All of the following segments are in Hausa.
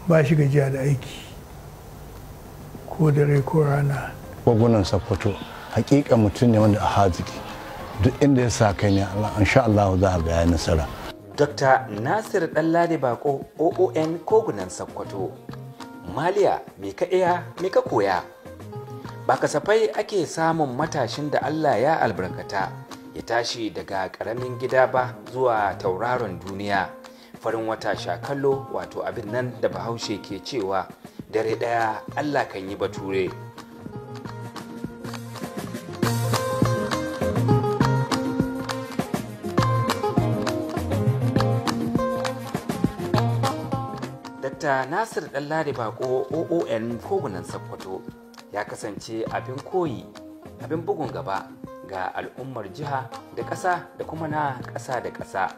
Ba shi gajiya da aiki ko dare ko rana. Kogunan Sokoto hakika mutum ne wanda a haziki, duk inda ya sa kai ne Allah insha Allah za a ga ya nasara. Dr. Nasir Ɗanladi Bako OON Kogunan Sokoto. Maliya, me ka iya, me ka koya. Ba kasafai ake samun matashin da Allah ya albarkata ya tashi daga ƙaramin gida ba zuwa tauraron duniya. Farin wata sha kallo, wato abin nan da Bahaushe ke cewa dare ɗaya Allah kan yi bature. Dr. Nasir Ɗanladi Bako OON Kogunan Sokoto ya kasance abin koyi, abin bugun gaba ga al'ummar jiha da ƙasa da kuma na ƙasa da ƙasa.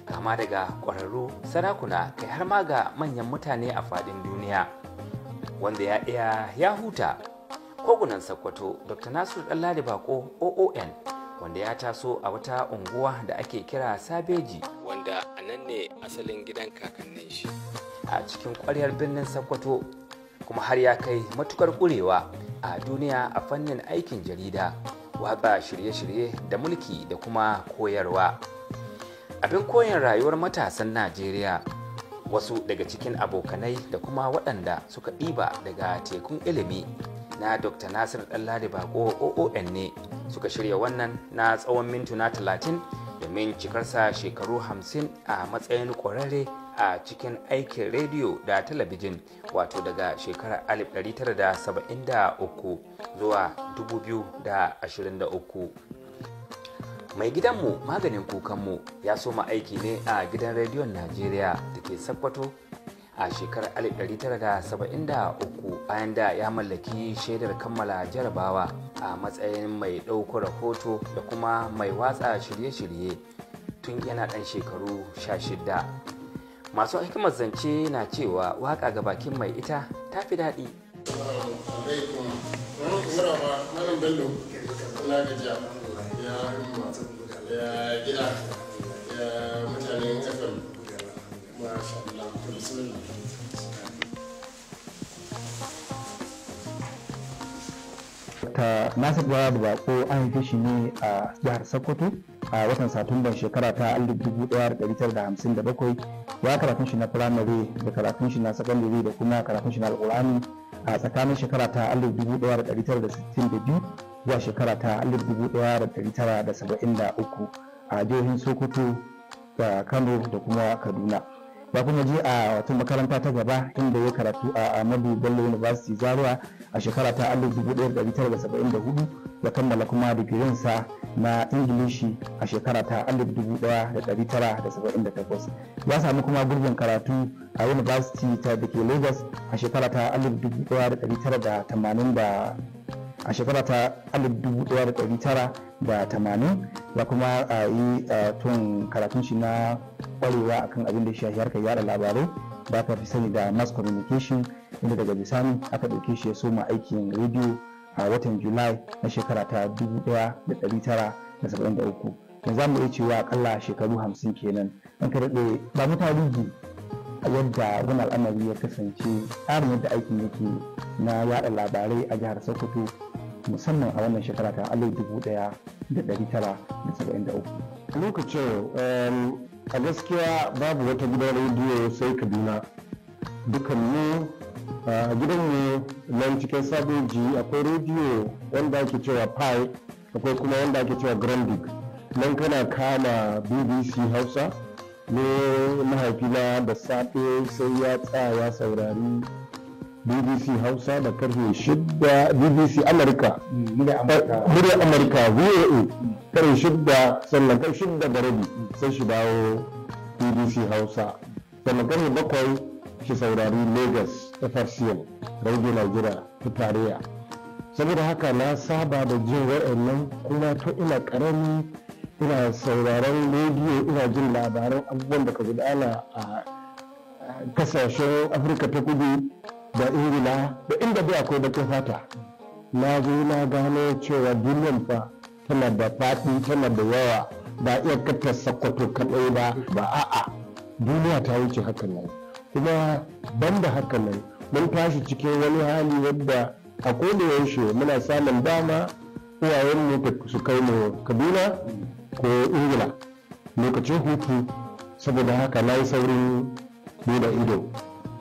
Kama daga ƙwararru, sarakuna, kai har ma ga manyan mutane a faɗin duniya. Wanda ya iya ya huta. Kogunan Sokoto, Dr. Nasir Ɗanladi Bako OON, wanda ya taso a wata unguwa da ake kira Sabeji, wanda a nan ne asalin gidan kakannin shi, a cikin ƙwaryar birnin Sokoto, kuma har ya kai matukar ƙurewa a duniya a fannin aikin jarida, watsa shirye-shirye da mulki da kuma koyarwa. Abin koyon rayuwar matasan Najeriya, wasu daga cikin abokanai da kuma waɗanda suka ɗiba daga tekun ilimi na Dr. Nasir Ɗanladi Bako OON ne suka shirya wannan na tsawon mintuna 30 domin cikarsa shekaru 50 a matsayin ƙwararre a cikin aikin rediyo da talabijin, wato daga shekarar 1973 zuwa 2023. Mai gidanmu maganin kukanmu ya soma aiki ne a gidan rediyon Najeriya da ke Sokoto a shekarar 1973, bayan da ya mallaki shaidar kammala jarabawa a matsayin mai ɗaukar rahoto da kuma mai watsa shirye-shirye tun yana ɗan shekaru 16. Masu hikimar zance na cewa waka ga bakin mai ita ta fi daɗi. Alaikum. Maraba, Malam Bello. Ina gajiya. Ya himma. Ya gida. Ya mutanen FM. Masha Allah. To, bismillah. Dr. Nasir Ɗanladi Bako an haife shi ne a jihar Sokoto a watan Satumban shekara ta 1957. Ya karatun shi na firamare da karatun shi na sakandare da kuma karatun shi na Alƙur'ani a tsakanin shekara ta 1962 zuwa shekara ta 1973 a jihohin Sokoto da Kano da kuma Kaduna. Ya kuma je a wata makaranta ta gaba inda ya karatu a Ahmadu Bello University Zaria a shekara ta 1974, ya kammala kuma digirinsa na Ingilishi a shekara ta 1978. Ya samu kuma gurbin karatu a University ta da ke Lagos a shekara ta 1980 a shekara ta 1980. Ya kuma yi tun karatun shi na kwarewa akan abin da shafi harkar yada labarai da aka fi sani da mass communication, inda daga bisani aka ɗauke shi ya soma aikin rediyo a watan July na shekara ta 1973. Yanzu za mu iya cewa akalla shekaru 50 kenan. An ka daɗe ba mu tarihi a yadda wani al'amari ya kasance, tsarin yadda aikin yake na yada labarai a jihar Sokoto, musamman a wannan shekara ta 1973. Lokacin a gaskiya babu wata gidan rediyo sai Kaduna. Dukanmu a gidanmu nan cikin Sabeji akwai rediyo wanda ake cewa Pi, akwai kuma wanda ake cewa Grandic. Nan kana kama BBC Hausa ne. Mahaifina da safe sai ya tsaya ya saurari BBC Hausa da karfe 6, BBC Amurka, Murya Amurka VOA, karfe 6, sannan karfe 6:30 sai shi dawo BBC Hausa, sannan karfe 7 shi saurari Lagos FRCN, Radio Nigeria ta tarayya. Saboda haka na saba da jin wa'annan, kuma to ina karami ina sauraron rediyo, ina jin labaran abubuwan da ka gudana a kasashen Afirka ta Kudu da Ingila da inda bai akwai bakin fata. Na zo na gano cewa duniyan fa tana da faɗi, tana da yawa, ba iya kata Sakkwato kaɗai ba, ba a'a, duniya ta wuce hakan nan. Kuma banda haka nan, mun tashi cikin wani hali wadda a koda yaushe muna samun dama uwayenmu su kai mu Kaduna ko Ingila lokacin hutu. Saboda haka na yi saurin buɗe ido,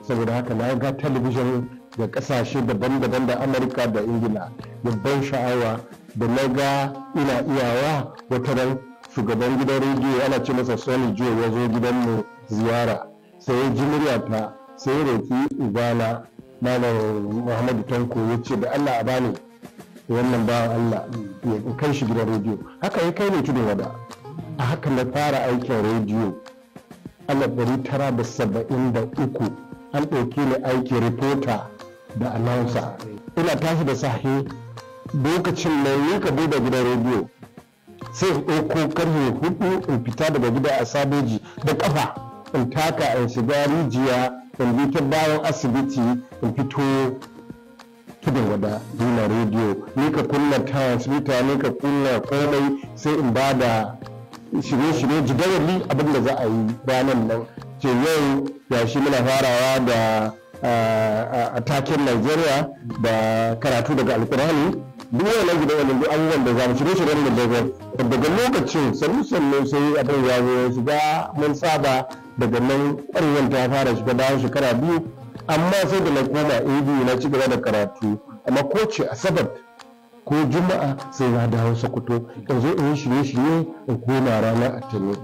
saboda haka na ga talabijin da ƙasashe daban-daban, da Amurka da Ingila, da ban sha'awa da na ga ina iyawa. Wata ran shugaban gidan rediyo, ana ce masa Sonny Joe, ya zo gidanmu ziyara, sai ya ji muryata, sai ya roki ubana, Malam Muhammadu Tanko, ya ce da Allah a bani wannan bawan Allah ya kai shi gidan rediyo. Haka ya kai ne Tudun Wada. A haka na fara aikin rediyo 1973. An ɗauke ni aiki reporter da announcer. Ina tashi da safe lokacin nan, ni ka buɗe gidan rediyo, sai in ɗauko karfe 4 in fita daga gida a Sabeji da ƙafa, in taka in shiga Rijiya, in bi ta bayan asibiti, in fito Tudun Wada nuna rediyo. Ni ka kunna transmitter, ni ka kunna komai, sai in ba da shirye-shirye, jadawali abin da za a yi ranar nan. Ce yau yashi muna farawa da a taken Nigeria da karatu daga Alkurani. Duk wannan gidan, duk abubuwan da za mu shirye-shiryen da daga lokacin sannu sannu sai abin ya zo ya shiga, mun saba. Daga nan ƙwarewar ta fara shiga bayan shekara 2. Amma sai da na koma ABU na ci gaba da karatu. Amma ko ce Asabar ko Juma'a, sai na dawo Sokoto in zo in yi shirye-shirye, in koma ranar Atini.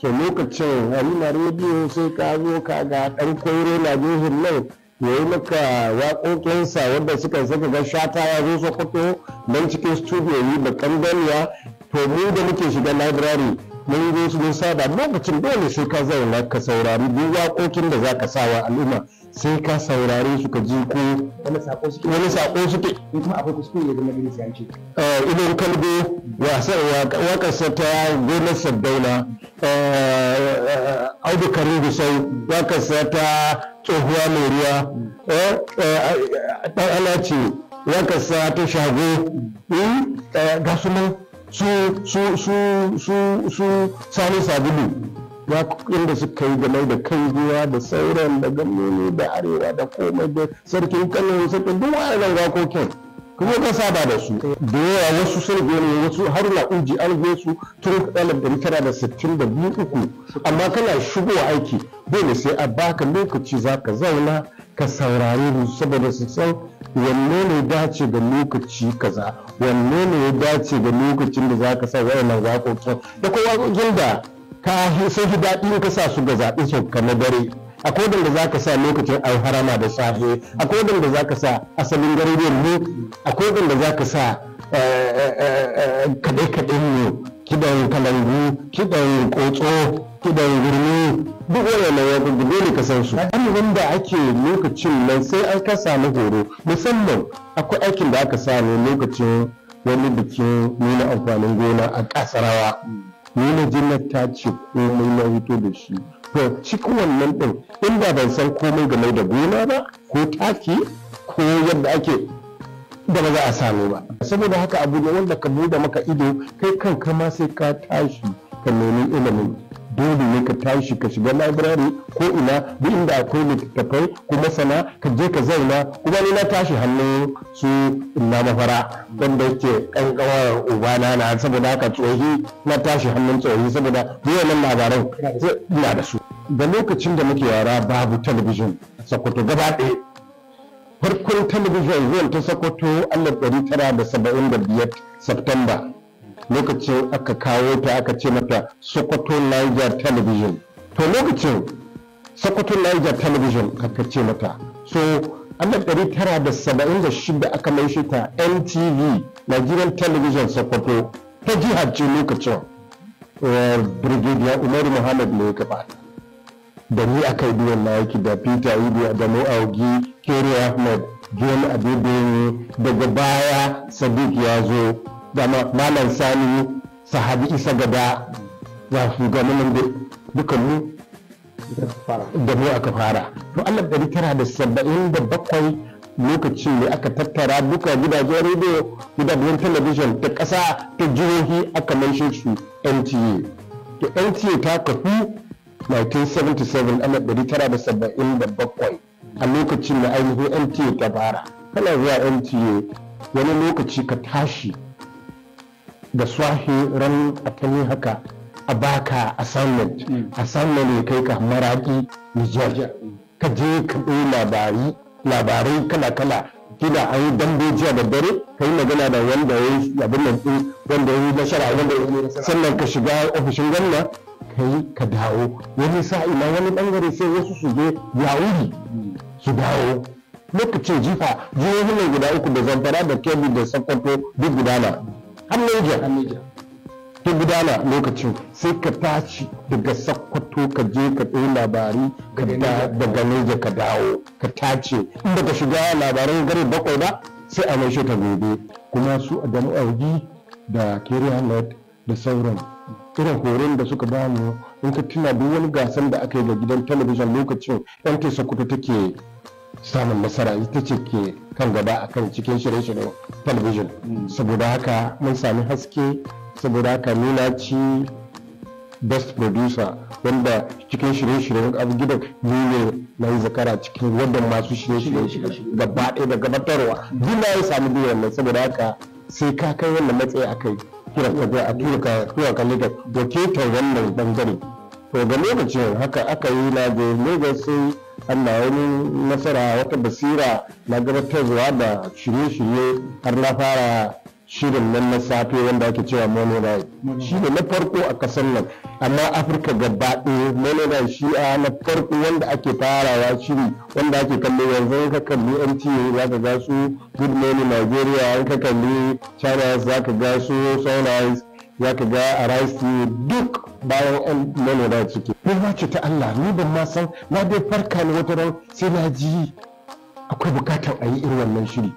To lokacin Halima Rediyo, sai ka zo ka ga ɗan Kwairo na gefen nan ya yi maka waƙoƙinsa wanda suka saka ga Shata ya zo Sokoto nan cikin studio yi da kandaniya. To mu da muke shiga library, mun zo su mun saba. Lokacin dole sai ka zauna ka saurari duk waƙoƙin da za ka sa wa al'umma, sai ka saurare su ka ji ko wani sako suke. Wani sako suke. In kuma akwai kuskure, ya zama dole sai an ce. Ibn Kalgo, waƙarsa ta gonar Sardauna, Audu Kare Gusau, waƙarsa ta tsohuwa mai ruwa, ɗan Alace, waƙarsa ta shago, ga su nan su su su su su Sani Sabulu, inda suka yi game da kai ruwa da sauran da gamoni da arewa da komai da Sarkin Kano, Sarkin duk wa'annan waƙoƙin kuma ka saba da su da yawa. Wasu sun ne, wasu Haruna Uji an zo su tun 1962, uku. Amma kana shigowa aiki, dole sai a baka lokaci za ka zauna ka saurare su, saboda su san wanne ne dace da lokaci kaza, wanne ne ya dace da lokacin da za ka sa wayannan waƙoƙin, da kuma waƙoƙin da ka sai fi daɗi ka sa su ga zaɓe su na dare. Akwai wadanda za ka sa lokacin alharama da safe, akwai wadanda za ka sa asalin garuruwan mu, akwai wadanda za ka sa kaɗe-kaɗen mu, kiɗan kalangu, kiɗan kotso, kiɗan gurmi. Duk wannan waƙoƙi dole ka san su. Wanda ake lokacin nan sai an ka samu horo musamman. Akwai aikin da aka samu lokacin wani bikin nuna amfanin gona a Kasarawa. Nuna jinnar ta ce komai na fito da shi. To cikin wannan ɗin, inda ban san komai game da gona ba, ko taki, ko yadda ake da, ba za a samu ba. Saboda haka abu ne wanda ka buɗe maka ido, kai kanka ma sai ka tashi ka nemi ilimin. Dole ne ka tashi ka shiga library ko ina, duk inda akwai littattafai ko masana, ka je ka zauna. Kuma ni na tashi hannun su Inna Mafara, wanda yake kankawar ubana na. Saboda haka tsohi, na tashi hannun tsohi, saboda duk wannan labaran ina da su. Da lokacin da muke yara babu talabijin Sokoto gaba ɗaya. Farkon talabijin zuwan ta Sokoto 1975 September, lokacin aka kawo ta, aka ce mata Sokoto Niger Television. To lokacin Sokoto Niger Television aka ce mata. So 1976 aka mai shi ta NTV, Nigerian Television Sokoto, ta jihar ce. Lokacin Brigadier Umaru Muhammad ne ya kafa. Da ni aka yi duwan na yaki da Peter Ibi, Adamu Augi, Keri Ahmed, John Adedoyin. Daga baya Sadiq ya zo, da Malam Sani Sahabi Isa Gada za su ganin da dukan mu da mu aka fara. To 1977 lokacin ne aka tattara duka gidajen rediyo, gidajen talabijin ta ƙasa, ta jihohi, aka maishe su NTA. To NTA ta kafu. 1977, 1977, a lokacin da ainihin NTA ta fara. Kana zuwa NTA wani lokaci ka tashi da swahi ran atani haka a baka assignment, assignment ya kai ka Maradi, Nijar, ka je ka ɗau labarai kala-kala. Kila an yi dambe jiya da dare, ka yi magana da wanda ya yi abin nan ɗin, wanda ya yi nasara, wanda sannan ka shiga ofishin gwamna ka yi ka dawo. Wani sa'i ma wani bangare sai wasu su je Yawuri su dawo. Lokacin jifa jihohi ne guda uku, da Zamfara da Kebbi da Sokoto, duk gudana har Niger ta gudana lokacin. Sai ka tashi daga Sokoto ka je ka ɗau labari daga Niger ka dawo ka tace. In baka shiga labaran gare 7 ba, sai a maishe ka gobe. Kuma su Adamu Augi da Keri Ahmed da sauran irin horon da suka ba mu, in ka tuna duk wani gasan da aka yi da gidan talabijin lokacin, NTA Sokoto take samun nasara, ita ce ke kan gaba akan cikin shirye-shiryen talabijin. Saboda haka mun sami haske. Saboda haka ni na ci best producer, wanda cikin shirye-shiryen abu gidan ni ne na yi zakara cikin wadda masu shirye-shirye gaba ɗaya da gabatarwa, duk na yi sami duk wannan. Saboda haka sai ka kai wannan matsayi a kai kira ka a tura ka tura ka Lagos wakiltar wannan bangare. To ga lokacin haka aka yi, na je Lagos, sai Allah wani nasara, wata basira na gabatarwa da shirye-shirye, har na fara shirin nan na safe wanda ake cewa Morning Ride. Shi ne na farko a kasar nan, amma Afirka gaba ɗaya Morning Ride shi a na farko wanda ake farawa shiri wanda ake kallo. Yanzu ka kalli NTA za ka ga su Good Morning Nigeria, in ka kalli Channels za ka ga su Sunrise, za ka ga Arise TV, duk bayan yan Morning Ride suke. Ni ce ta Allah, ni ban ma san, na dai farka ne wata ran sai na ji akwai bukatar a yi irin wannan shiri.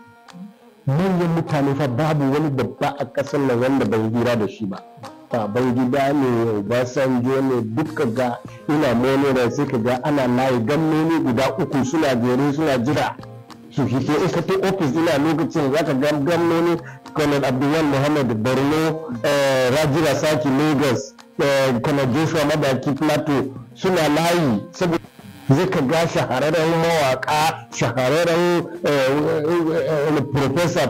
Manyan mutane fa, babu wani babba a ƙasar nan wanda ban hira da shi ba. Baban Gida ne, Obasanjo ne, duka ga ina monera, sai ka ga ana layi, gwamnoni guda uku suna jere suna jira su fito. In ka ofis ina lokacin za ka ga gwamnoni, Colonel Abdulwahab Muhammad, Borno, Raji Rasaki, Lagos, Colonel Joshua Madaki, Plateau, suna layi. Saboda zai ka ga shahararren mawaka, shahararren professor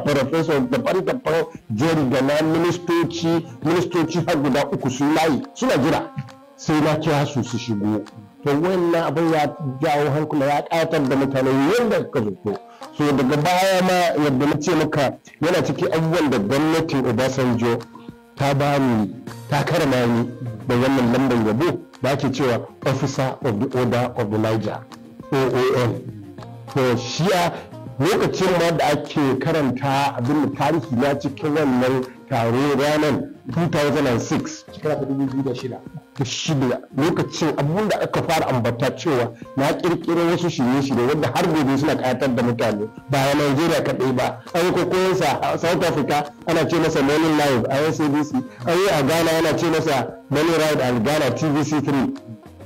daban-daban, jeri gana, ministoci har guda uku sun layi suna jira sai na kira su su shigo. To wannan abin ya jawo hankula, ya ƙayatar da mutane yadda ka zato. So daga baya ma, yadda na ce maka, yana cikin abubuwan da gwamnatin Obasanjo ta bani, ta karama ni da wannan lambar yabo da ake cewa Officer of the Order of the Niger, OON. To shiya lokacin ma da ake karanta abin da tarihi na cikin wannan taro ranar 2006, shekara ta 2006, da shida, lokacin abubuwan da aka fara ambata cewa na kirkiro wasu shirye-shirye wanda har gobe suna kayatar da mutane, ba a Najeriya kaɗai ba. An yi kokoyinsa a South Africa, ana ce masa Morning Live a SABC. An yi a Ghana, ana ce masa Morning Ride a Ghana, TVC3.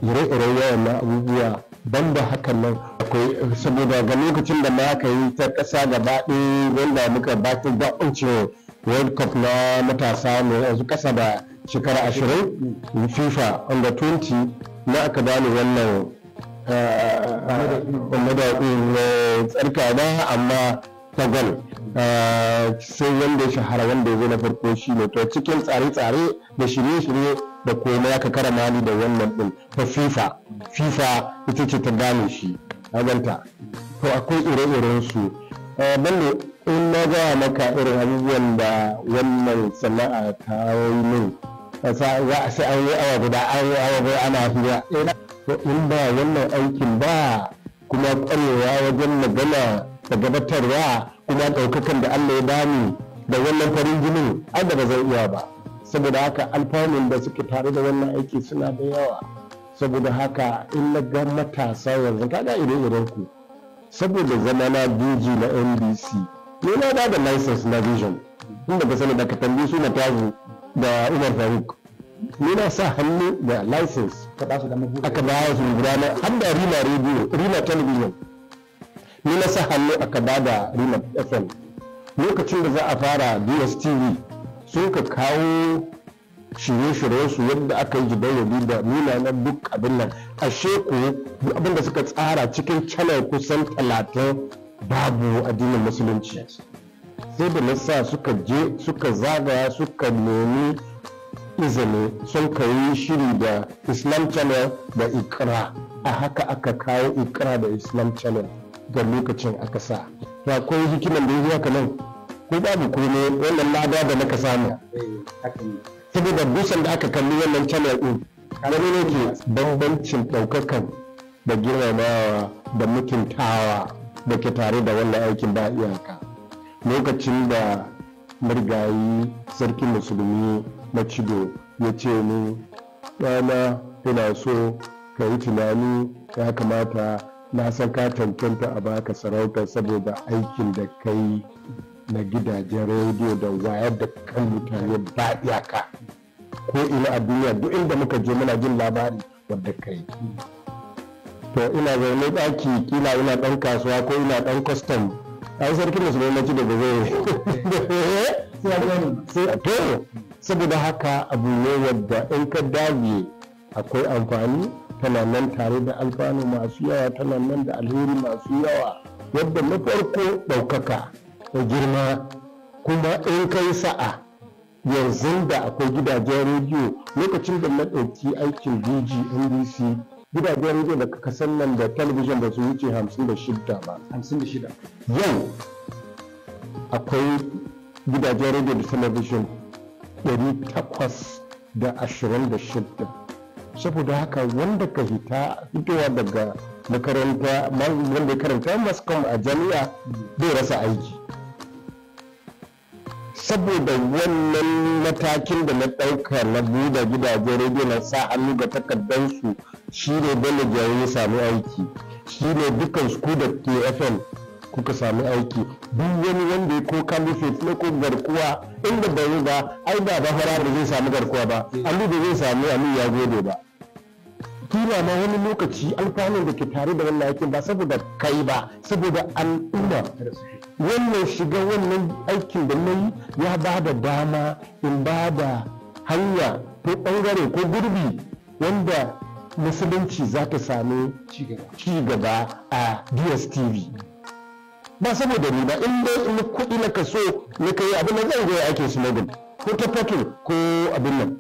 Ire-iren yawan na abubuwa. Banda hakan nan akwai, saboda ga lokacin da ma aka yi ta ƙasa gaba ɗaya wanda muka ba ta bakuncin World Cup na matasa mai yanzu ƙasa da shekara 20, FIFA under 20, na aka bani wannan tsarka ba, amma ta gwal sai wanda ya shahara, wanda ya zo na farko shi ne. To cikin tsare-tsare da shirye-shirye da komai aka karama ni da wannan din ta FIFA. FIFA ita ce ta gane shi a ganta. To akwai ire-iren su. Bello, in na gaya maka irin abubuwan da wannan sana'a ta yi min, sai an yi awa guda, an yi awa guda ana hira. To in ba wannan aikin ba, kuma kwarewa wajen magana da gabatarwa, kuma ɗaukakan da Allah ya bani da wannan farin jinin, ai da ba zan iya ba. Saboda haka alfanun da suke tare da wannan aiki suna da yawa. Saboda haka in na ga matasa yanzu, kaga ire-iren ku, saboda zama na DG na NBC ne, na ba da license na vision, inda ka sani da ka tambayi su Matazu da Umar Faruk, ni na sa hannu da license ka ba su da mabuɗe aka ba su gudanar har da Rima Radio, Rima Television. Ni na sa hannu aka ba da Rima FM. Lokacin da za a fara DSTV, sun ka kawo shirye-shiryen su yadda aka yi jidawali da nuna na duk abin nan. Ashe ko duk abin da suka tsara cikin channel kusan 30 babu addinin musulunci. Sai da na sa suka je suka zagaya suka nemi izini sun kai shiri da Islam Channel da Ikra. A haka aka kawo Ikra da Islam Channel ga lokacin aka sa. To akwai hikiman da ya haka nan ko babu komai wannan lada da naka samu. Saboda dusan da aka kalli wannan channel din, wani ne ke bambancin ɗaukakan da girmamawa da mutuntawa da ke tare da wannan aikin ba iyaka. Lokacin da marigayi sarkin musulmi Macido ya ce ni, ɗana, ina so ka yi tunani, ya kamata na san ka cancanta a baka sarauta saboda aikin da ka yi na gidajen rediyo da wayar da kan mutane ba iyaka, ko ina a duniya duk inda muka je muna jin labari wadda ka yi. To ina zaune ɗaki, kila ina ɗan kasuwa ko ina ɗan kwastam, ai sarkin musulmi Macido ba zai sai to. Saboda haka abu ne wadda in ka dage akwai amfani, tana nan tare da alfanu masu yawa, tana nan da alheri masu yawa, wadda na farko ɗaukaka da girma. Kuma in kai sa'a yanzu da akwai gidajen rediyo, lokacin da na ɗauki aikin DG NBC, gidajen rediyo da kasan nan da talabijin ba su wuce 56 ba. 56. Yau akwai gidajen rediyo da talabijin 826. Saboda haka wanda ka hita fitowa daga makaranta, wanda ya karanta mass comm a jami'a, bai rasa aiki saboda wannan matakin da na ɗauka na buɗe gidajen rediyo na sa hannu ga takardansu. Shi ne Bello Jayi ya sami aiki, shi ne dukkan su da KFM kuka sami aiki, duk wani wanda ya ko caliphate ne ko garkuwa, inda bai yi ba ai da ba fara da zai sami garkuwa ba, Alu da zai sami Alu ya gode ba. Kila ma wani lokaci alfanun da ke tare da wannan aikin ba saboda kai ba, saboda al'umma. Wannan shiga wannan aikin da na yi ya ba da dama in ba da hanya ko ɓangare ko gurbi wanda musulunci za ta sami ci gaba a DSTV, ba saboda ni ba. In dai in kuɗi na kaso na kai abin da zan goya ake smuggle ko ta ko abin nan,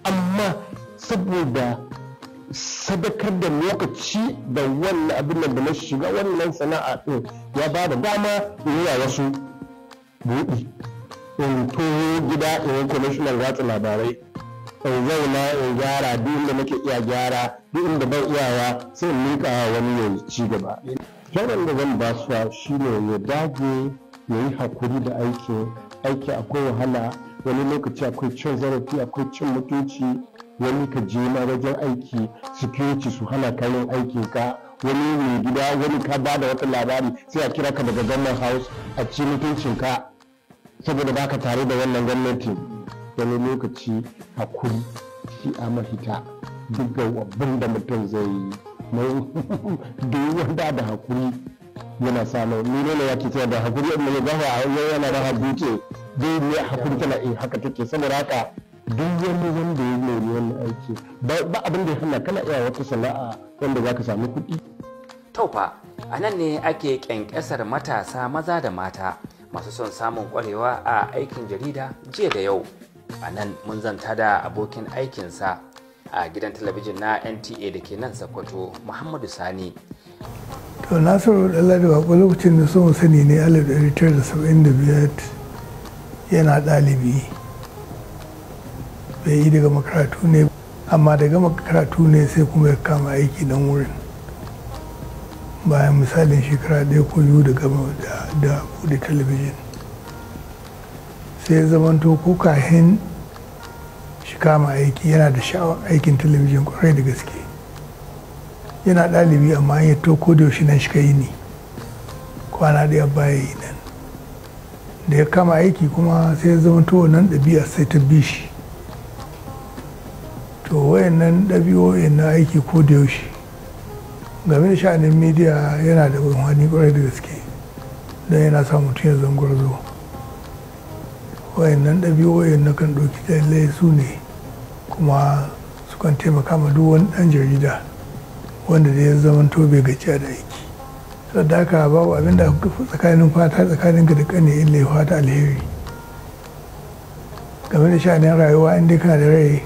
amma saboda sadakar da lokaci da wannan abin da na shiga wannan sana'a din ya ba da dama in yi wasu buɗi, in toho gida in yi kwamishinan watsa labarai, in zauna in gyara duk inda nake iya gyara, duk inda ban iyawa sai in miƙa wani ya ci gaba. Shawarar da zan ba su shine ya dage, ya yi hakuri da aiki. Aiki akwai wahala, wani lokaci akwai cin zarafi, akwai cin mutunci, wani ka je ma wajen aiki security su hana ka yin aikin ka, wani mai gida, wani ka ba da wata labari sai a kira ka daga government house a ci mutuncin ka saboda baka tare da wannan gwamnati. Wani lokaci hakuri shi a mahita duk ga abin da mutum zai yi. Duk wanda da hakuri yana samun ni ne ya ke cewa da hakuri in mai gafa yana da dutse dai ne hakuri tana in haka take. Saboda haka duk wani wanda ya nemi wannan aiki, ba abin da ya hana kana iya wata sana'a wanda za ka sami kuɗi. Taufa a nan ne ake ƙyanƙyasar matasa maza da mata masu son samun ƙwarewa a aikin jarida jiya da yau. A nan mun zanta da abokin aikinsa a gidan talabijin na NTA da ke nan Sokoto, Muhammadu Sani. To Nasiru Ɗanladi Bako, lokacin da so sani ne 1975, yana ɗalibi, bai yi daga makaratu ne, amma da gama karatu ne sai kuma ya kama aiki nan wurin bayan misalin shekara 1 ko 2 da gama da buɗe talabijin. Sai ya zamanto ko kahin shi kama aiki yana da sha'awar aikin talabijin kwarai da gaske. Yana ɗalibi, amma an yi to ko da yaushe nan shi ka yi ne, kwana ɗaya baya yi nan. Da ya kama aiki kuma sai ya zamanto wannan ɗabi'a sai ta bi shi. To wayannan ɗabi'o'in na aiki ko da yaushe game da sha'anin midiya yana da amfani kwarai da gaske, don yana sa mutum ya zangwarzo. Wayannan ɗabi'o'in na kan ɗauki lallai su ne, kuma sukan taimaka ma duk wani ɗan jarida wanda da ya zamanto bai gajiya da aiki. Saboda haka babu abin da tsakanin fata tsakaninka da ƙane illa fata alheri game da sha'anin rayuwa. In dai kana da rai,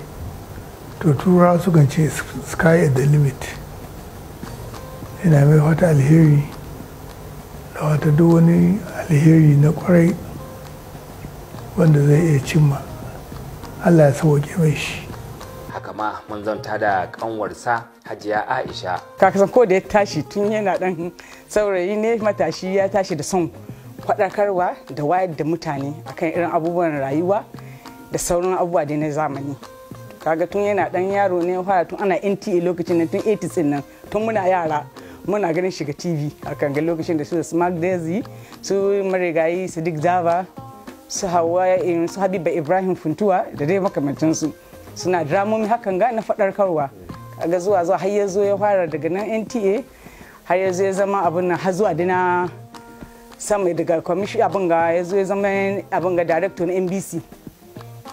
to turawa sukan ce "sky at the limit". Ina mai fata alheri da wata duk wani alheri na kwarai wanda zai iya cimma, Allah ya sauke mai shi. Haka ma mun zanta da kanwarsa, Hajiya Aisha. Kasan ko da ya tashi tun yana dan saurayi ne matashi, ya tashi da son faɗakarwa da wayar da mutane akan irin abubuwan rayuwa da sauran abubuwa da na zamani. Kaga tun yana dan yaro ne fara, tun ana NTA lokacin nan, tun 80s din nan, tun muna yara muna ganin shiga TV a kan ga lokacin da su Smart Daisy, su marigayi Sadiq Java, su Hawa, su Habiba Ibrahim Funtuwa da dai makamantansu, suna dramomi hakan ga na faɗarkarwa. Kaga zuwa zuwa har ya zo ya fara daga nan NTA, har ya zo ya zama abin nan, har zuwa dina sama daga commission abin ga ya zo ya zama abin ga director na NBC.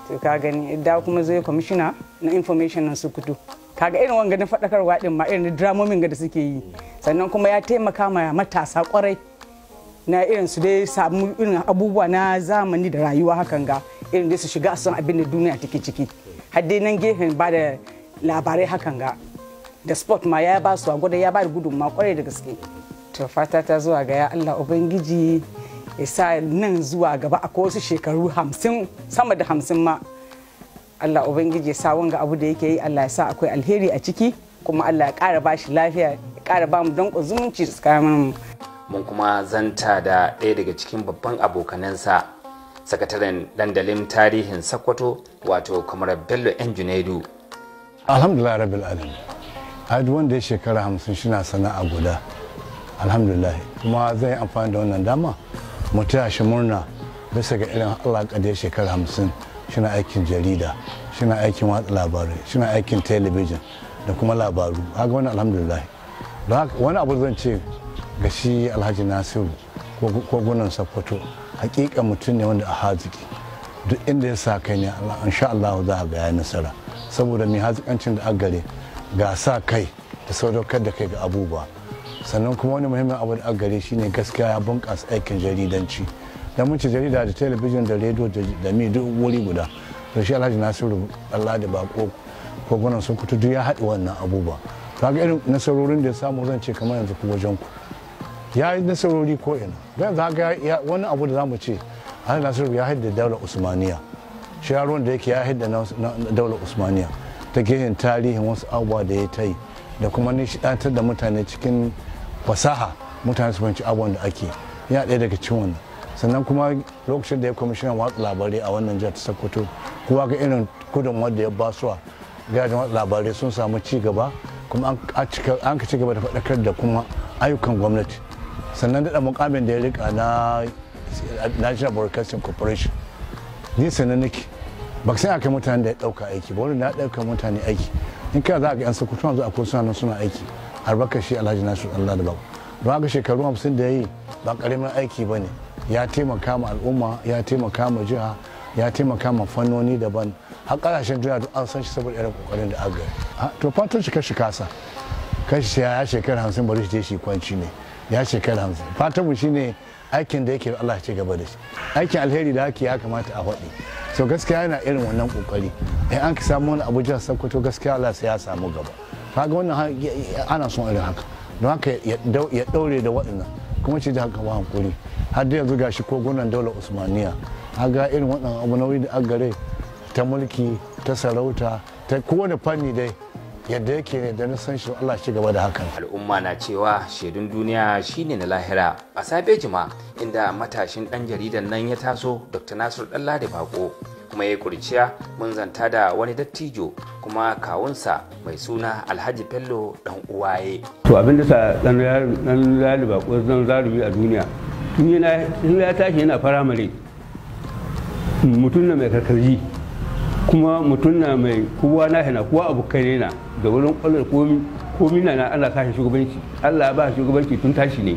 To ka gani da kuma zo ya commissioner na information na Sokoto. Kaga irin wanga na faɗakarwa din ma, irin dramomin ga da suke yi. Sannan kuma ya taimaka ma matasa kwarai na irin su dai samu irin abubuwa na zamani da rayuwa hakan ga, irin dai su shiga son abin da duniya take ciki. Har dai nan gefen ba da labarai hakan ga da sport ma, ya ba su gwada, ya ba da gudunmawa kwarai da gaske. To fata ta zuwa ga ya Allah Ubangiji ya sa nan zuwa gaba akwai wasu shekaru 50, sama da 50 ma, Allah Ubangiji ya sa wanga abu da yake yi, Allah ya sa akwai alheri a ciki, kuma Allah ya ƙara ba shi lafiya, ya ƙara ba mu danƙon zumunci tsakanin mu. Mun kuma zanta da ɗaya daga cikin babban abokanansa, sakataren dandalin tarihin Sokoto, wato Kamar Bello Yan Junaidu. Alhamdulillah rabbil alamin. Ai duk wanda ya shekara 50 shina sana'a guda, alhamdulillah. Kuma zai yi amfani da wannan dama mu taya shi murna bisa ga irin Allah ya shekara 50 shina aikin jarida, shina aikin watsa labarai, shina aikin talabijin da kuma labaru. Haka wani alhamdulillah. Don haka wani abu zan ce ga shi Alhaji Nasiru Kogunan Sokoto, hakika mutum ne wanda a haziki. Duk inda ya sa kai ne, insha Allah za a ga ya nasara, saboda mai hazikancin da gare ga sa kai da sadaukar da kai ga abubuwa. Sannan kuma wani muhimmin abu da gare shine gaskiya ya bunƙasa aikin jaridanci, da mun ci jarida da talabijin da rediyo da mi duk wuri guda. To shi Alhaji Nasiru Allah da Bako Kogunan Sokoto duk ya haɗe wannan abubuwa. Kaga irin nasarorin da ya samu, zan ce kamar yanzu ku wajen ku ya yi nasarori ko ina. Don yanzu haka wani abu da zamu ce Alhaji Nasiru ya haɗe daular Usmaniya, shi yaron da yake ya haɗe daular Usmaniya ta gehen tarihin wasu abubuwa da ya ta yi da kuma nishaɗantar da mutane cikin fasaha, mutane su fahimci abubuwan da ake, yana ɗaya daga cikin wannan. Sannan kuma lokacin da ya kwamishinan watsa labarai a wannan jihar ta Sokoto, kowa ga irin gudunmawar da ya basuwa gidajen watsa labarai sun samu ci gaba, kuma an ka ci gaba da faɗakar da kuma ayyukan gwamnati. Sannan daɗa mukamin da ya rika na National Broadcasting Corporation, ni sanan nake ba sai aka mutane da ya ɗauka aiki ba, wani na ɗauka mutane aiki. In kana za a ga yan Sokoto yanzu akwai suna suna aiki albarkar shi Alhaji Nasiru Allah da Bako. Don haka shekaru 50 da ya yi ba ƙaramin aiki ba ne. Ya taimaka ma al'umma, ya taimaka ma jiha, ya taimaka ma fannoni daban, har ƙasashen duniya duk an san shi saboda irin kokarin da aka yi. To fatan shi kashi kasa kashi ya shekara 50, bari shi je shi kwanci ne ya shekara 50. Fatan mu shine aikin da yake, Allah ya ci gaba da shi. Aikin alheri da ake ya kamata a faɗi. So gaskiya yana irin wannan kokari. In an samu wani abu jihar Sokoto, gaskiya Allah sai ya samu gaba. Kaga wannan ana son irin haka. Don haka ya daure da waɗannan, kuma ce da haka ba hankuri. Har da yanzu gashi kogunan daular Usmaniya, ga irin waɗannan abu nauyi da gare ta mulki, ta sarauta, ta kowane fanni dai yadda yake ne da na san shi, Allah shi gaba da hakan. Al'umma na cewa shaidun duniya shine na lahira. A Sabe Jima inda matashin dan jaridan nan ya taso, Dr. Nasiru Ɗanladi Bako, kuma ya yi kurciya, mun zanta da wani dattijo kuma kawunsa mai suna Alhaji Bello Dan Uwaye. To abin da sa Dan Ladi Bako zan zarumi a duniya, tun ya tashi yana firamare, mutum na mai karkarji, kuma mutum na mai kowa na hana kowa abokai ne na da wurin kwallon komi na ana kashe shugabanci. Allah ya ba shugabanci tun tashi ne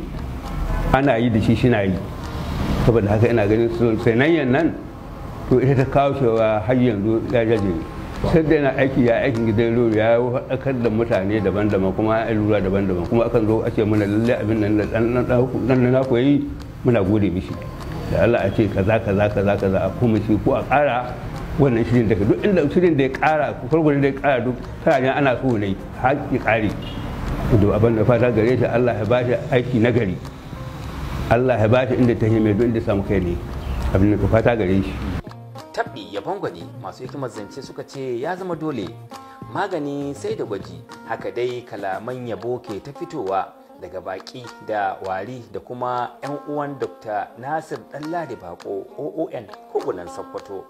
ana yi da shi, shi na yi. Saboda haka ina ganin sanayyan nan To ita ta kawo cewa har yanzu ya jaje sai da yana aiki, ya aikin gidan rediyo, ya faɗakar da mutane daban-daban, kuma ya lura daban-daban, kuma akan zo a ce mana lallai abin nan da ɗan na koyi, muna gode mishi da Allah, a ce kaza kaza kaza kaza, a kuma shi ko a ƙara wannan shirin daga duk inda shirin da ya ƙara, farko da ya ƙara, duk tana ana so ne har ya ƙare. Da abin da fata gare shi, Allah ya bashi aiki na gari, Allah ya bashi inda ta mai duk inda samu kai ne, abin da fata gare shi. Tabbi yabon gwani, masu hikimar zance suka ce ya zama dole magani sai da gwaji. Haka dai kalaman yabo ke ta fitowa daga baki da wari da kuma 'yan uwan Dr. Nasir Ɗanladi Bako OON Kogunan Sokoto.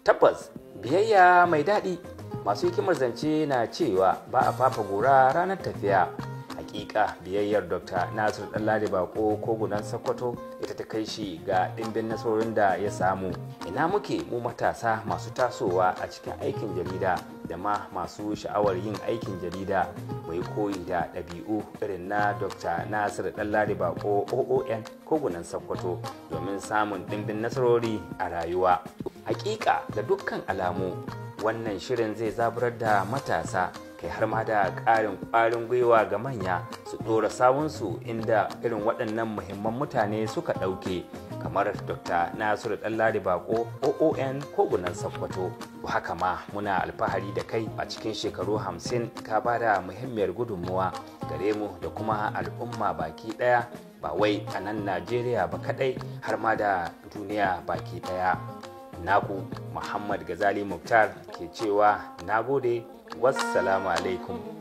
Tabbas biyayya mai daɗi, masu hikimar zance na cewa ba a fafa gora ranar tafiya. Hakika biyayyar Dr. Nasir Ɗanladi Bako Kogunan Sokoto ita ta kai shi ga ɗimbin nasarorin da ya samu. Ina muke mu matasa masu tasowa a cikin aikin jarida da ma masu sha'awar yin aikin jarida? Mai koyi da ɗabi'u irin na Dr. Nasir Ɗanladi Bako OON Kogunan Sokoto domin samun ɗimbin nasarori a rayuwa. Hakika da dukkan alamu wannan shirin zai zaburar da matasa, kai har ma da ƙarin ƙwarin gwiwa ga manya su ɗora sawunsu inda irin waɗannan muhimman mutane suka ɗauke, kamar Dr. Nasiru Ɗanladi Bako OON Kogunan Sokoto. Haka ma muna alfahari da kai, a cikin shekaru 50 ka ba da muhimmiyar gudunmuwa gare mu da kuma al'umma baki ɗaya, ba wai a nan Najeriya ba kaɗai, har ma da duniya baki ɗaya. Naku Muhammad Gazali Muktar ke cewa na gode, wassalamu alaikum.